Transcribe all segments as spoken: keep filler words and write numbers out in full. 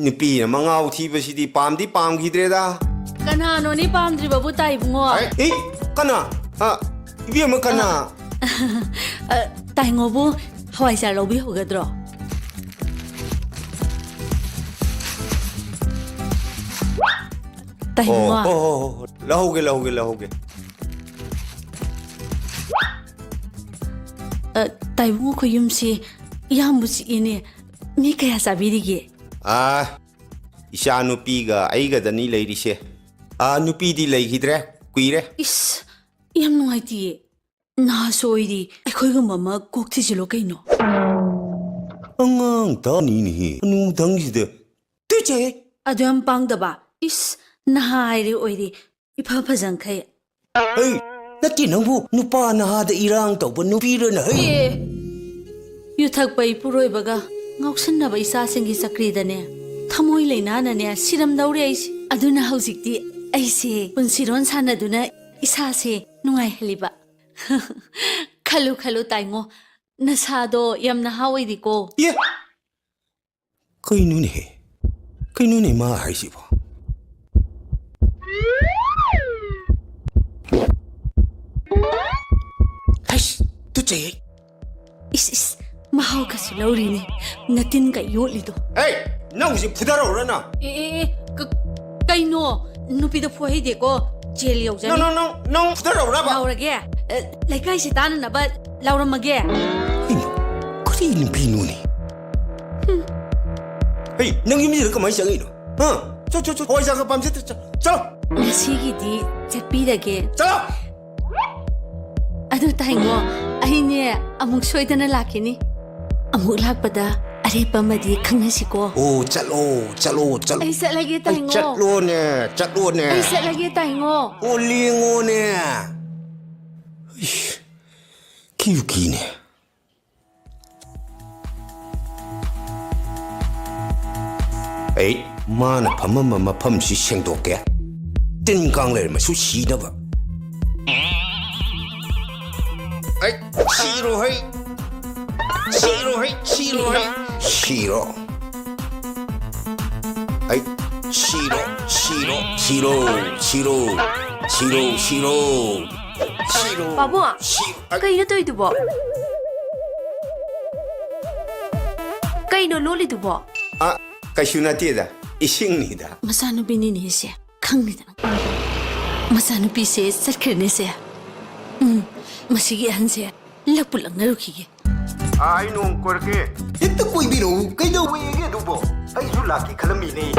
ꯅꯨꯄꯤꯅ ꯃꯉꯥꯎ ꯊꯤꯕꯁꯤꯗꯤ ꯄꯥꯝꯗꯤ ꯄꯥꯝꯈꯤꯗ꯭ꯔꯦꯗ꯫ ꯀꯅꯥꯅꯣꯅꯦ ꯄꯥꯝꯗ꯭ꯔꯤꯕꯕꯨ, ꯇꯥꯏꯕꯨꯡꯉꯣ? ꯑꯦ, ꯀꯅꯥ? ꯑ, ꯏꯕꯦꯝꯃ, ꯀꯅꯥ? ꯑ, ꯇꯥꯏꯉꯣꯕꯨ ꯍꯋꯥꯏꯖꯥꯔ ꯂꯧꯕꯤꯍꯧꯒꯗ꯭ꯔꯣ? ꯇꯥꯏꯉꯣ꯫ ꯑꯣ, ꯑꯣ, ꯑꯣ, ꯑꯣ. ꯂꯧꯍꯧꯒꯦ, ꯂꯧꯍꯧꯒꯦ, ꯂꯧꯍꯧꯒꯦ. ꯑ, ꯇꯥꯏꯕꯨꯡꯉꯣ, ꯑꯩꯈꯣꯏ ꯌꯨꯝꯁꯤ ꯌꯥꯝꯕꯨ ꯆꯤꯛꯏꯅꯦ꯫ ꯃꯤ ꯀꯌꯥ ꯆꯥꯕꯤꯔꯤꯒꯦ? ꯑꯥ, ꯏꯆꯥ ꯅꯨꯄꯤꯒ ꯑꯩꯒꯗꯅꯤ ꯂꯩꯔꯤꯁꯦ꯫ ꯑꯥ, ꯅꯨꯄꯤꯗꯤ ꯂꯩꯈꯤꯗ꯭ꯔꯦ, ꯀꯨꯏꯔꯦ꯫ ꯏꯁ, ꯌꯥꯝ ꯅꯨꯡꯉꯥꯏꯇꯤꯌꯦ꯫ ꯅꯍꯥꯁꯨ ꯑꯣꯏꯔꯤ, ꯑꯩꯈꯣꯏꯒꯨꯝꯕ ꯑꯃ ꯀꯣꯛ ꯊꯤꯖꯤꯜꯂꯣ ꯀꯩꯅꯣ꯫ ꯑꯉꯥꯡ ꯇꯥꯅꯤꯅꯦꯍꯦ, ꯍꯅꯨꯊꯪꯁꯤꯗ꯫ ꯇꯨꯆꯩ! ꯑꯗꯨ ꯌꯥꯝ ꯄꯥꯡꯗꯕ꯫ ꯏꯁ, ꯅꯍꯥ ꯍꯥꯏꯔꯦ ꯑꯣꯏꯔꯦ, ꯏꯐ ꯐꯖꯈꯩ꯫ ꯍꯩ, ꯅꯠꯇꯦ ꯅꯪꯕꯨ, ꯅꯨꯄꯥ ꯅꯍꯥꯗ ꯏꯔꯥꯡ ꯇꯧꯕ ꯅꯨꯄꯤꯔꯅ, ꯍꯩ? ꯑꯦ, ꯌꯨ ꯊꯛꯄ ꯏꯄꯨꯔꯣꯏꯕꯒ ꯉꯥꯎꯁꯤꯟꯅꯕ ꯏꯆꯥꯁꯤꯡꯒꯤ ꯆꯀ꯭ꯔꯤꯗꯅꯦ ꯊꯃꯣꯏ ꯂꯩꯅꯥꯅꯅꯦ ꯁꯤꯔꯝꯗꯧꯔꯦ ꯑꯩꯁꯦ꯫ ꯑꯗꯨꯅ ꯍꯧꯖꯤꯛꯇꯤ ꯑꯩꯁꯦ ꯄꯨꯟꯁꯤꯔꯣꯟ ꯁꯥꯟꯅꯗꯨꯅ ꯏꯁꯥꯁꯦ ꯅꯨꯡꯉꯥꯏꯍꯜꯂꯤꯕ꯫ ꯈꯜꯂꯨ ꯈꯜꯂꯨ ꯇꯥꯏꯉꯣ, ꯅꯁꯥꯗꯣ ꯌꯥꯝ ꯅꯍꯥ ꯑꯣꯏꯔꯤꯀꯣ꯫ ꯑꯦ! ꯀꯩꯅꯣꯅꯦꯍꯦ? ꯀꯩꯅꯣꯅꯦ ꯃꯥ ꯍꯥꯏꯁꯤꯕꯣ? ꯍꯩꯁ! ꯇꯨꯆꯩ! ꯏꯁ, ꯏꯁ, ꯃꯍꯥꯎ ꯈꯔꯁꯨ ꯂꯧꯔꯤꯅꯦ, ꯅꯇꯤꯟꯒ ꯌꯣꯠꯂꯤꯗꯣ꯫ ꯑꯦ! ꯅꯪ ꯍꯧꯖꯤꯛ ꯐꯨꯗꯔꯧꯔꯅ? ꯑꯦ, ꯑꯦ, ꯑꯦ, ꯀ-, ꯀꯩꯅꯣ? ꯅꯨꯄꯤꯗ ꯐꯨꯍꯩꯗꯦꯀꯣ, ꯖꯦꯜ ꯌꯧꯖꯅꯤ꯫ ꯅꯪ, ꯅꯪ, ꯅꯪ, ꯅꯪ ꯐꯨꯗꯔꯧꯔꯕ? ꯂꯥꯎꯔꯒꯦ꯫ ꯑꯦ, ꯂꯩꯀꯥꯏꯁꯦ ꯇꯥꯅꯅꯕ ꯂꯥꯎꯔꯝꯃꯒꯦ꯫ ꯀꯩꯅꯣ? ꯀꯔꯤ ꯅꯨꯄꯤꯅꯣꯅꯦ? ꯍꯨꯝ꯫ ꯍꯩ, ꯅꯪ ꯌꯨꯝꯁꯤꯗ ꯀꯃꯥꯏꯅ ꯆꯪꯉꯛꯏꯅꯣ? ꯍꯥ? ꯆꯣ, ꯆꯣ, ꯆꯣ, ꯍꯋꯥꯏꯖꯥꯔꯒ ꯄꯥꯝꯖꯗ꯭ꯔꯦ, ꯆꯣ, ꯆꯣ꯫ ꯉꯁꯤꯒꯤꯗꯤ ꯆꯠꯄꯤꯔꯒꯦ꯫ ꯆꯣ! ꯑꯗꯨ ꯇꯥꯏꯉꯣ, ꯑꯩꯅꯦ ꯑꯃꯨꯛ ꯁꯣꯏꯗꯅ ꯂꯥꯛꯈꯤꯅꯤ꯫ ꯑꯃꯨꯛ ꯂꯥꯛꯄꯗ ꯑꯔꯦꯞꯄ ꯑꯃꯗꯤ ꯈꯪꯅꯁꯤꯀꯣ꯫ ꯑꯣ, ꯆꯠꯂꯣ, ꯆꯠꯂꯣ, ꯆꯠꯂꯣ꯫ ꯑꯩ ꯆꯠꯂꯒꯦ, ꯑꯩ ꯇꯥꯏꯉꯣ꯫ ꯆꯠꯂꯣꯅꯦ, ꯆꯠꯂꯣꯅꯦ꯫ ꯑꯩ ꯆꯠꯂꯒꯦ, ꯇꯥꯏꯉꯣ꯫ ꯑꯣ, ꯂꯦꯡꯉꯣꯅꯦ꯫ ꯏꯁ, ꯀꯤꯕꯨ ꯀꯤꯅꯦ꯫ ꯑꯩ ꯃꯥꯅ ꯐꯝꯃꯝꯕ ꯃꯐꯝꯁꯤ ꯁꯦꯡꯗꯣꯛꯀꯦ꯫ ꯇꯤꯟ ꯀꯥꯡ ꯂꯩꯔꯝꯃꯁꯨ ꯁꯤꯅꯕ꯫ ꯑꯩ ꯁꯤꯔꯣ ꯍꯩ꯫ ꯁꯤꯔꯣ ꯍꯩ, ꯁꯤꯔꯣ ꯍꯩ꯫ ꯁꯤꯔꯣ꯫ ꯑꯩ ꯁꯤꯔꯣ, ꯁꯤꯔꯣ, ꯁꯤꯔꯣ, ꯁꯤꯔꯣ, ꯁꯤꯔꯣ, ꯁꯤꯔꯣ, ꯁꯤꯔꯣ, ꯄꯥꯕꯨꯡ, ꯁꯤꯔꯣ꯫ ꯑꯩ ꯀꯩꯅꯣ ꯇꯧꯔꯤꯗꯨꯕꯣ? ꯀꯩꯅꯣ ꯂꯣꯜꯂꯤꯗꯨꯕꯣ? ꯑ, ꯀꯩꯁꯨ ꯅꯠꯇꯦꯗ, ꯏꯁꯤꯡꯅꯤꯗ꯫ ꯃꯆꯥꯅꯨꯄꯤꯅꯤꯅꯦ ꯁꯦ, ꯈꯪꯅꯤꯗꯅ꯫ ꯃꯆꯥꯅꯨꯄꯤꯁꯦ ꯆꯠꯈ꯭ꯔꯦꯅꯦ ꯁꯦ꯫ ꯎꯝ, ꯃꯁꯤꯒꯤ ꯑꯍꯟꯁꯦ ꯂꯛꯄꯨ ꯂꯛꯅꯔꯨꯈꯤꯒꯦ꯫ ꯑꯥ, ꯑꯩ ꯅꯣꯡ ꯀꯣꯏꯔꯛꯀꯦ꯫ ꯍꯦꯛꯇ ꯀꯣꯏꯕꯤꯔꯛꯎ, ꯀꯩꯗꯧꯋꯦꯒꯦ ꯑꯗꯨꯕꯣ? ꯑꯩꯁꯨ ꯂꯥꯛꯀꯦ ꯈꯜꯂꯝꯃꯤꯅꯦ꯫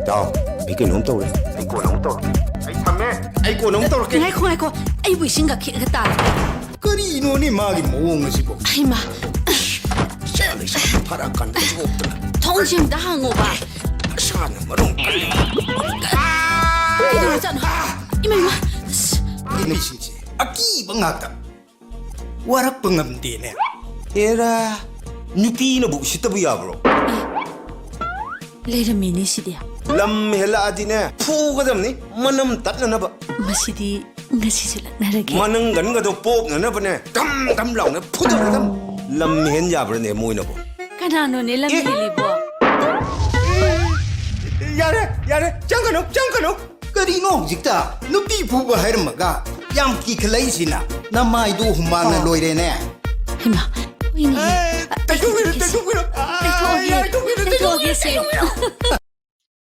ꯇꯥꯎ, ꯑꯩ ꯀꯩꯅꯣꯝ ꯇꯧꯔꯦ꯫ ꯑꯩ ꯀꯣꯟꯅ ꯑꯃꯨꯛ ꯇꯧꯔꯛꯀꯦ꯫ ꯑꯩ ꯊꯝꯃꯦ꯫ ꯑꯩ ꯀꯣꯟꯅ ꯑꯃꯨꯛ ꯇꯧꯔꯛꯀꯦ꯫ ꯉꯥꯏꯈꯣ, ꯉꯥꯏꯈꯣ, ꯑꯩꯕꯨ ꯏꯁꯤꯡꯒ ꯈꯤꯛꯑꯒ ꯇꯥꯔꯦ꯫ ꯀꯔꯤꯅꯣꯅꯦ ꯃꯥꯒꯤ ꯃꯑꯣꯡ ꯑꯁꯤꯕꯣ? ꯍꯩꯃꯥ꯫ ꯆꯠꯂꯣꯏ, ꯐꯔꯛ ꯀꯟꯗ ꯊꯣꯛꯇꯅ꯫ ꯊꯣꯡꯁꯦ ꯑꯝꯇ ꯍꯥꯡꯉꯣꯕ꯫ ꯃꯁꯥꯅ ꯃꯔꯣꯡ ꯀꯜꯂꯤ꯫ ꯀꯩꯗꯧꯔꯖꯥꯠꯅꯣ? ꯏꯃꯥ, ꯏꯃꯥ꯫ ꯑꯁ꯫ ꯅꯨꯄꯤꯁꯤꯡꯁꯦ ꯑꯀꯤꯕ ꯉꯥꯛꯇ꯫ ꯋꯥꯔꯛꯄ ꯉꯝꯗꯦꯅꯦ꯫ ꯑꯦꯔꯥ, ꯅꯨꯄꯤꯅꯕꯨ ꯎꯁꯤꯠꯇꯕ ꯌꯥꯕ꯭ꯔꯣ? ꯂꯩꯔꯝꯃꯤꯅꯦ ꯁꯤꯗꯤ꯫ ꯂꯝ ꯍꯦꯜꯂꯛꯑꯗꯤꯅꯦ, ꯐꯨꯒꯗꯕꯅꯤ, ꯃꯅꯝ ꯇꯠꯅꯅꯕ꯫ ꯃꯁꯤꯗꯤ ꯉꯁꯤꯁꯨ ꯂꯛꯅꯔꯒꯦ꯫ ꯃꯅꯪꯒꯟꯒꯗꯣ ꯄꯣꯞꯅꯅꯕꯅꯦ, ꯗꯝ ꯗꯝ ꯂꯥꯎꯅ ꯐꯨꯗꯔꯗꯕꯅꯤ꯫ ꯂꯝ ꯍꯦꯟ ꯌꯥꯕ꯭ꯔꯅꯦ ꯃꯣꯏꯅꯕꯨ? ꯀꯅꯥꯅꯣꯅꯦ ꯂꯝ ꯑꯦ? ꯍꯦꯜꯂꯤꯕꯣ? ꯌꯥꯔꯦ, ꯌꯥꯔꯦ, ꯆꯪꯒꯅꯨ, ꯆꯪꯒꯅꯨ꯫ ꯀꯔꯤꯅꯣ ꯍꯧꯖꯤꯛꯇ? ꯅꯨꯄꯤ ꯐꯨꯕ ꯍꯥꯏꯔꯝꯃꯒ ꯌꯥꯝ ꯀꯤꯈꯠꯂꯛꯏꯁꯤꯅ? ꯅꯃꯥꯏꯗꯨ ꯍꯨꯃꯥꯡꯅ ꯑꯣ꯫ ꯂꯣꯏꯔꯦꯅꯦ꯫ ꯍꯩꯃꯥ, ꯍꯣꯏꯅꯦ꯫ ꯑꯦ, ꯇꯩꯊꯣꯛꯄꯤꯔꯣ, ꯇꯩꯊꯣꯛꯄꯤꯔꯣ꯫ ꯑꯥ, ꯇꯩꯊꯣꯛꯑꯒꯦ, ꯌꯥꯏ, ꯇꯩꯊꯣꯛꯄꯤꯔꯣ, ꯇꯩꯊꯣꯛꯑꯒꯦ, ꯇꯩꯊꯣꯛꯄꯤꯔꯣ, ꯁꯦ꯫ ꯇꯩꯊꯣꯛꯄꯤꯔꯣ꯫